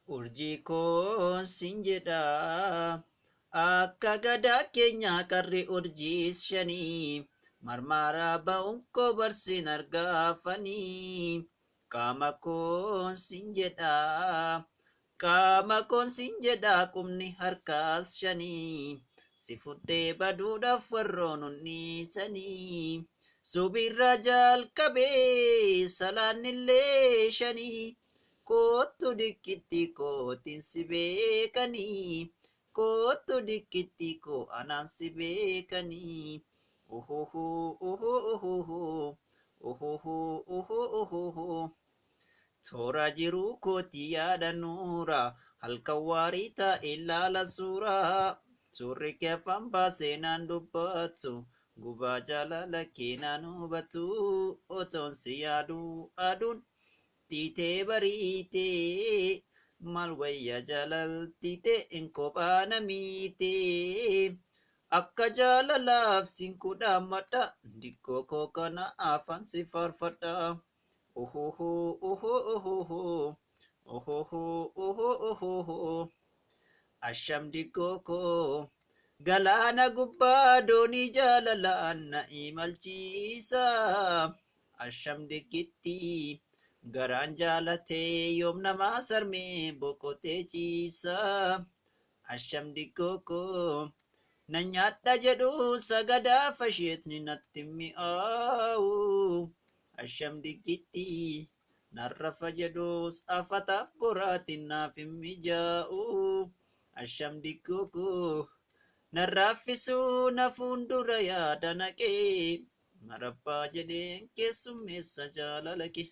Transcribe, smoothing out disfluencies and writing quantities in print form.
Urjii koon sin jedha, akka gadaa keenyaa qarri urjiis shanii, marmaaraa ba'uun koo barsiin argaafanii. Qaama koon sin jedha, qaama koon sin jedha, qubni harkaas shanii, si fudhee baduudhaaf warroon hunniisanii. Subirra jalqabee salaannillee shanii. Kootu dikkitti kootiin si beekanii. Kootu dikkitti koo anaan si beekanii. Uhuhu uhu uhuhu uhuhu uhu uhuhu. Toora jiruu kooti yaada nuura, halkan waarii taa'e ilaala suuraa. Suurri kee afaan baasee naan dubbatu, gubaa jaalala kee naan hubatu. Otoon si yaaduu aduun dhiitee bariitee, maal wayya jaalaltite in kophaa na miitee. Akka jaalalaaf sin kudhaammadha, dikkoo koo kana afaan si faarfadha. Uhuhu uhu uhuhu uhuhu uhu uhuhu. Asham dikkoo koo, galaana gubbaa doonii jaalalaan na imalchiisa. Asham dikkitti, garaan jaalatee yoom namaa sarmee boqotee ciisa. Asham dikkoo koo, na nyaadha jedhu sagadaa fasheetni natti mi'aawu. Asham dikkitti, narrafa jedhus afataaf boraatiin naaf hin mijaa'u. Asham dikkoo koo, narraaffisuu na fuuldura yaada naqee, marabbaa jedheen keessummeessa jaalala kee.